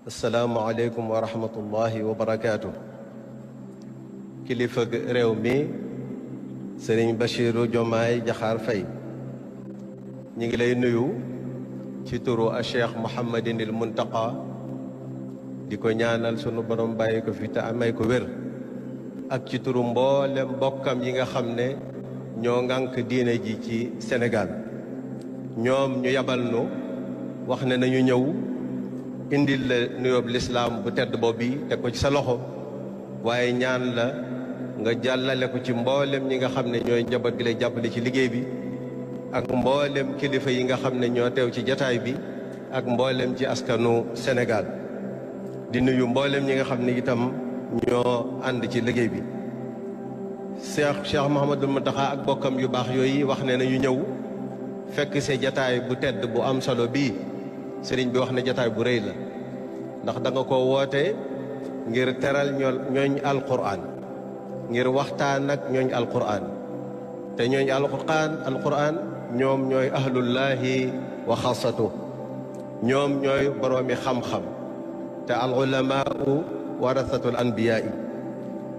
asalaamualeykum wa rahmatullahi wa barakaatu. kilifa réew mi sëriñ Bachiru Jomaay Jaxaar Fay ñi ngi lay nuyu ci turu a cheikh Mouhamadinil Muntaqa di ko ñaanal sunu borom bàyyi ko fi te amay ko wér ak ci turu mboolem mbokkam yi nga xam ne ñoo ŋànk diine ji ci Sénégal ñoom ñu yabal nu wax ne nañu ñëw indil la nuyoob lislaam bu tedd boobu teg ko ci sa loxo waaye ñaan la nga jàllale ko ci mboolem ñi nga xam ne ñooy njaboot gi lay jàppale ci liggéey bi ak mboolem kilifa yi nga xam ne ñoo teew ci jataay bi ak mboolem ci askanu Sénégal di nuyu mboolem ñi nga xam ne itam ñoo ànd ci liggéey bi. Cheikh Mouhamadul Mountakha ak bokkam yu baax yooyu wax ne nañu ñëw fekk see jataay bu tedd bu am solo bii sëriñ bi wax ne jataay bu rëy la ndax da nga ko woote ngir teral ñooñ alquran ngir waxtaan ak ñooñ alquran te ñooñ alquran ñoom ñooy ahlullahi wa xaasatu ñoom ñooy boroomi xam-xam te al ulamaau warasatul anbiyaa yi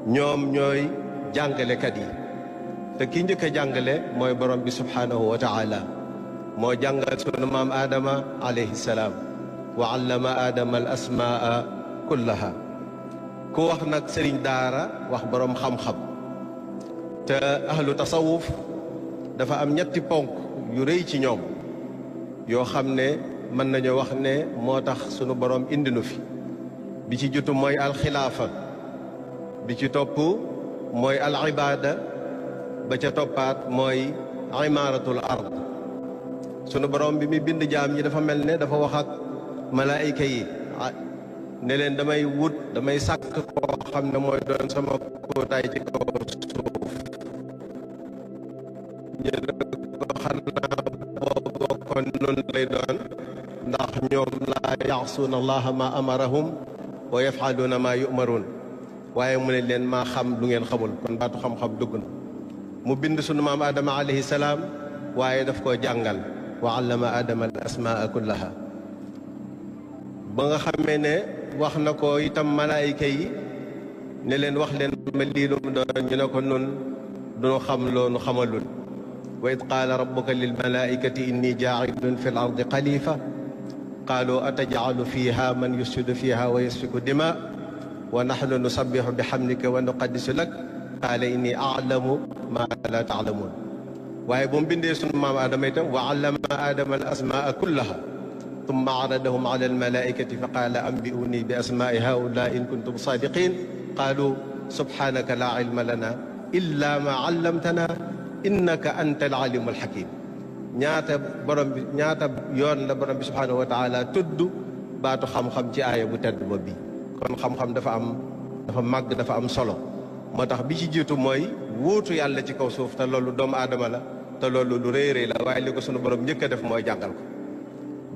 ñoom ñooy jàngalekat yi te ki njëkk a jàngale mooy borom bi subhaanahu wa taala moo jàngal sunu maam aadama alayhi salaam wa allama aadama al asmaa kullaha ku wax nag sëriñ daara wax boroom xam-xam te ahlu tasawuf dafa am ñetti ponk yu rëy ci ñoom yoo xam ne mën nañu wax ne moo tax sunu boroom indi nu fi bi ci jutu mooy alxilaafa bi ci topp mooy al ibaada ba ca toppaat mooy imaaratul ard sunu borom bi muy bind jaam ñi dafa mel ne dafa wax ak malaayika yi ne leen damay sàkk koo xam ne mooy doon sama kóotaay ci kaw suuf ñu ne ko xanaa boobu kon noonu lay doon ndax ñoom laa yaasuuna allaha ma amarahum wa yafaluuna ma yumaruun waaye mu ne leen maa xam lu ngeen xamul kon baatu xam-xam dugg na mu bind sunu maam Adama alayhi salaam waaye daf koo jàngal wa allama Adama al asmaa kullaha ba nga xamee ne wax na ko itam malaayika yi ne leen wax leen ma lii lu mu doon ñu ne ko nun duñu xam loonu xamalul wa id qaala rabbuka lil malaikati inni jaacilun fi l ardi xalifa qaalu atajcalu fiha man yufsidu fiha wa yasfiku dima wa naxnu nusabixu bi xamdika wa nuqaddisu lak qaala inni aclamu ma la taclamuun waaye bu mu bindee sunu maam aadama itam wa allama aadama al asmaa kullaha tumma aradahum ala almalaikati fa qaala ambi'uuni bi asmaai haulaa in kuntum saadiqin qaalu subhanaka laa ilma lana illa ma allamtana innaka anta alalimu alxakim ñaata yoon la borom bi subhanahu wa taala tudd baatu xam-xam ci aaya bu tedd ba bi kon xam-xam dafa màgg dafa am solo moo tax bi ci jiitu mooy wuutu yàlla ci kaw suuf te loolu doomu aadama la te loolu lu rëy rëy la waaye li ko sunu borom njëkk a def mooy jàngal ko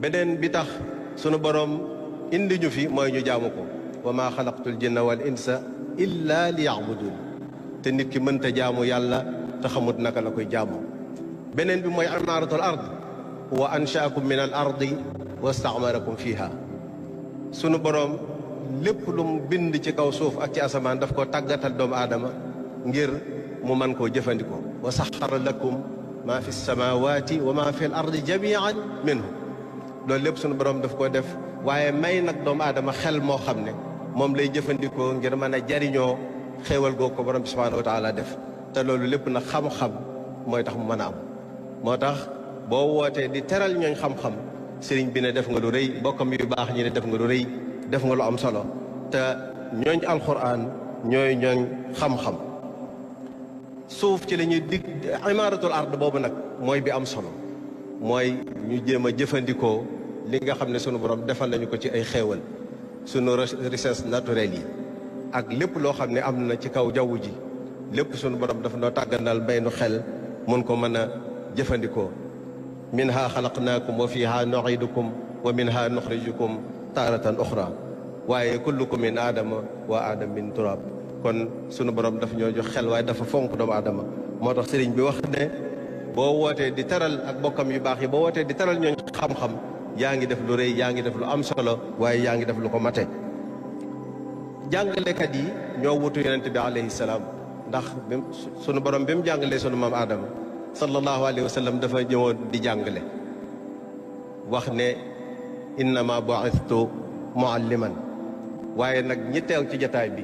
beneen bi tax sunu borom indi ñu fi mooy ñu jaamu ko wa maa xalaqtul jinna wal insa illa li yacbudun te nit ki mënta jaamu yàlla te xamut naka la koy jaamoo beneen bi mooy imaaratul ard wa anshaakum min al ardi wa staamarakum fiha sunu borom lépp lu mu bind ci kaw suuf ak ci asamaan daf ko tàggatal doomu aadama ngir mu mën koo jëfandikoo wa saxara lakum maa fi samawati wa maa fi l ardi jamian minhu loolu lépp sunu borom daf koo def waaye may nag doomu aadama xel moo xam ne moom lay jëfandikoo ngir mën a jariñoo xéewal googu ko borom bi subhanahu wa taala def te loolu lépp nag xam-xam mooy tax mu mën a am moo tax boo wootee di teral ñooñ xam-xam sëriñ bi ne def nga lu rëy bokkam yu baax ñi ne def nga lu rëy def nga lu am solo te ñooñ alquran ñooy ñooñ xam-xam suuf ci la ñuy dig imaaratul ard boobu nag mooy bi am solo mooy ñu jéem a jëfandikoo li nga xam ne sunu borom defal nañu ko ci ay xéewal sunu richesse naturelle yi ak lépp loo xam ne am na ci kaw jaww ji lépp sunu borom dafa noo tàgganal mbay nu xel mun ko mën a jëfandikoo minha xalaqnaakum wa fiha nuidukum wa minha nuxrijukum taaratan uxra waaye kullukum min aadama wa aadam min turab kon sunu borom dafa ñoo jox xel waaye dafa fonk doomu aadama moo tax sëriñ bi wax ne boo wootee di teral ak bokkam yu baax yi boo wootee di teral ñooñ xam-xam yaa ngi def lu rëy yaa ngi def lu am solo waaye yaa ngi def lu ko mate. jàngalekat yi ñoo wutu yonent bi alayhi salaam ndax sunu borom bi mu jàngalee sunu maam Aadama sallallahu alayhi wa sallam dafa ñëwoon di jàngale wax ne innama bu'ithtu mualliman waaye nag ñi teew ci jataay bi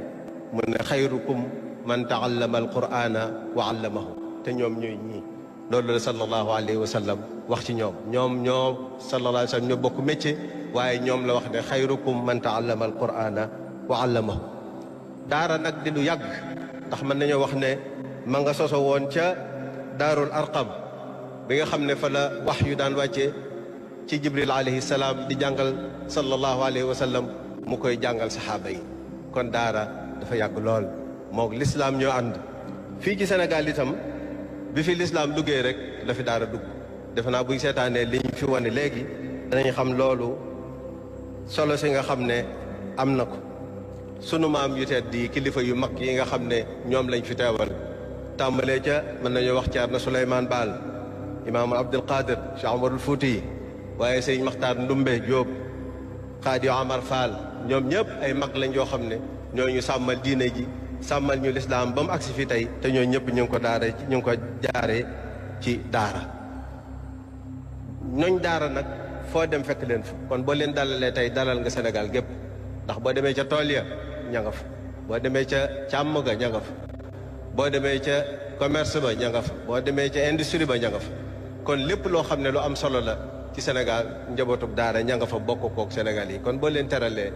mu ne xayrukum man taallama alqur'ana wa allamahu te ñoom ñooy ñii loolu la sallallahu alayhi wa sallam wax ci ñoom ñoo sallallahu alayhi wa sallam ñoo bokk métier waaye ñoom la wax ne xayrukum man taallama alqur'ana wa allamahu. daara nag di lu yàgg ndax mën nañoo wax ne ma nga soso woon ca daarul arqam bi nga xam ne fa la wax yu daan wàcce ci jibril alayhi salaam di jàngal sallallahu alayhi wa sallam mu koy jàngal saxaaba yi. kon daara dafa yàgg lool moog lislaam ñoo ànd. fii ci Sénégal itam bi fi lislaam duggee rek la fi daara dugg defe naa buñ seetaanee liñ fi wane léegi danañ xam loolu solo si nga xam ne am na ko. sunu maam yu tedd di kilifa yu mag yi nga xam ne ñoom lañ fi teewal tàmbalee ca mën nañoo wax Ceerno Souleymane Baal imaam Abdul Qadir Cheikh Omarul Fouti yi waaye sëñ Maxtaar Ndumbe Jóob Xaadi Omar Fall ñoom ñëpp ay mag lañ yoo xam ne ñoo ñu sàmmal diine ji sàmmal ñu lislaam ba mu agsi fi tey te ñoo ñëpp ñu ngi ko jaaree ci daara. ñooñ daara nag foo dem fekk leen fa kon boo leen dalalee tey dalal nga Sénégal gépp ndax boo demee ca tool ya ña nga fa boo demee ca càmm ga ña nga fa boo demee ca commerce ba ña nga fa boo demee ca industrie ba ña nga fa kon lépp loo xam ne lu am solo la ci Sénégal njabootug daara ña nga fa bokk kook Sénégal yi kon boo leen teralee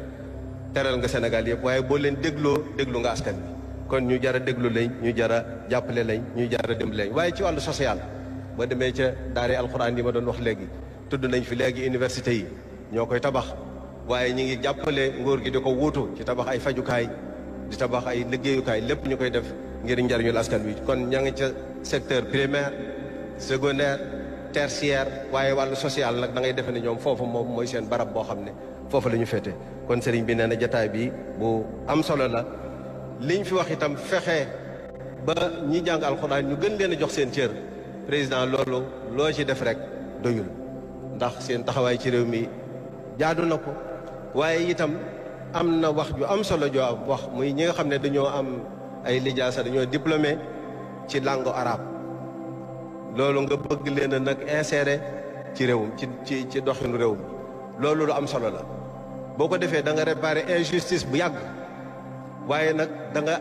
teral nga Sénégal yëpp waaye boo leen déglu nga askan bi kon ñu jar a déglu lañ ñu jar a jàppale lañ ñu jar a dimbali lañ waaye ci wàllu social boo demee ca daara alxuraan yi ma doon wax léegi tudd nañ fi léegi université yi ñoo koy tabax waaye ñi ngi jàppale nguur gi di ko wuutu ci tabax ay fajukaay di tabax ay liggéeyukaay lépp ñu koy def ngir njariñul askan wi kon ña ngi ca secteur primaire secondaire tertiaire waaye wàllu social nag da ngay defe ne ñoom foofu moom mooy seen barab boo xam ne foofu la ñu féete kon sëriñ bi nee na jataay bi bu am solo la liñ fi wax itam fexe ba ñi jàng alxuraan ñu gën leen a jox seen cër président loolu loo ci def rek doyul ndax seen taxawaay ci réew mi jaadu na ko waaye itam am na wax ju am solo joo am wax muy ñi nga xam ne dañoo am ay lijaasa dañoo diplômé ci langue arabe loolu nga bëgg leen a nag insérer ci réewum ci doxinu réew mi loolu lu am solo la boo ko defee da nga réparer injustice bu yàgg waaye nag da nga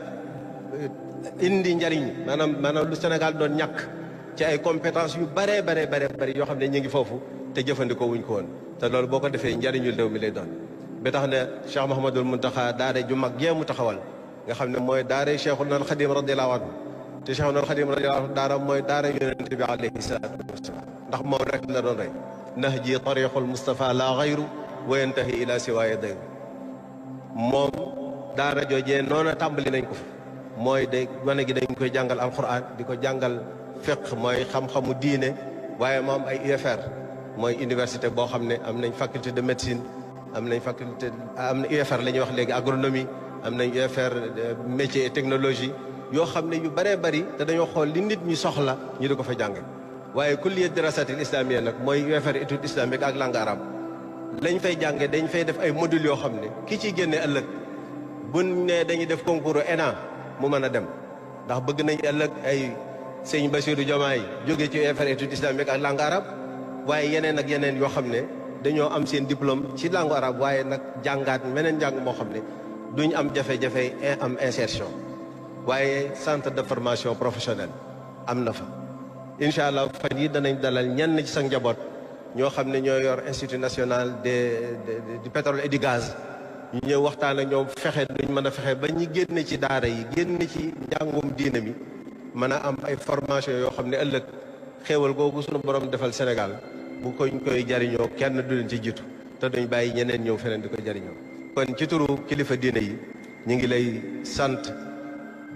indi njariñ maanaam lu Sénégal doon ñàkk ci ay compétences yu bare yoo xam ne ñu ngi foofu te jëfandikoo wuñ ko woon te loolu boo ko defee njariñu réew mi lay doon ba tax ne Cheikh Mouhamadul Muntaxa daare ju mag jéemu taxawal nga xam ne mooy daare Cheikhul Xadim radiyallahu anhu te Cheikhul Xadim radiyallahu anhu daara mooy daara yonente bi alayhi salaatu wasalaam ndax moom rek la doon rey nahji tariqul Mustafa la gayru wa yantahi ila siwaaya dayru moom daara joojee noona tàmbali nañ ko fa mooy de wane gi dañ koy jàngal alquran di ko jàngal fiqh mooy xam-xamu diine waaye moom ay UFR mooy université boo xam ne am nañ faculté de médecine am nañ UFR la ñuy wax léegi agronomie am nañ UFR métier et technologie yoo xam ne yu bëree bëri te dañoo xool li nit ñi soxla ñu di ko fa jànge waaye kulliyat dirasatil islamiyya nag mooy UFR étude islamique ak langue arabe lañ fay jànge dañ fay def ay modules yoo xam ne ki ciy génne ëllëg buñ ne dañuy def concours ENA mu mën a dem ndax bëgg nañ ëllëg ay sëñ Bassirou Diomaye jóge ci UFR étude islamique ak langue arabe waaye yeneen ak yeneen yoo xam ne dañoo am seen diplôme ci langue arabe waaye nag jàngaat meneen njàng moo xam ne duñ am jafe-jafe am insertion waaye centre de formation professionnelle am na fa incha allah fan yi danañ dalal ñenn ci sa njaboot ñoo xam ne ñoo yor institut national du pétrole et du gaz ñu ñëw waxtaan ak ñoom fexe duñ mën a fexe ba ñi génne ci daara yi génne ci njàngum diine mi mën a am ay formation yoo xam ne ëllëg xéewal googu sunu borom defal Sénégal bu koñ koy jariñoo kenn du leen ci jiitu te duñ bàyyi ñeneen ñëw feneen di ko jariñoo kon ci turu kilifa diine yi ñu ngi lay sant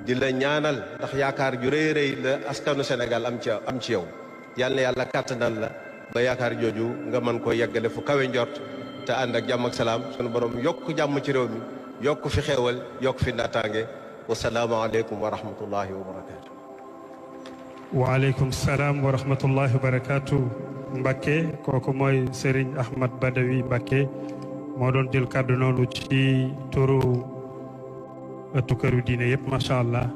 di la ñaanal ndax yaakaar ju rëy rëy la askanu Sénégal am ci yow yal na yàlla kàttanal la ba yaakaar jooju nga mën koo yeggale fu kawe njort te ànd ak jàmm ak salaam sunu borom yokk jàmm ci réew mi yokk fi xéewal yokk fi naataange wasalaamu aleykum wa rahmatullahi wa barakatu wa aleykum salaam wa rahmatullahi wa barakatu Mbacké kooku mooy Serigne Ahmad Badawi Mbacké moo doon jël kàddu noonu ci turu ëttu këru diine yëpp macha allah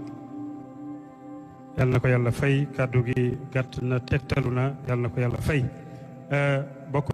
yal na ko yàlla fay kàddu gi gàtt na tegtalu na yal na ko yàlla fay bokk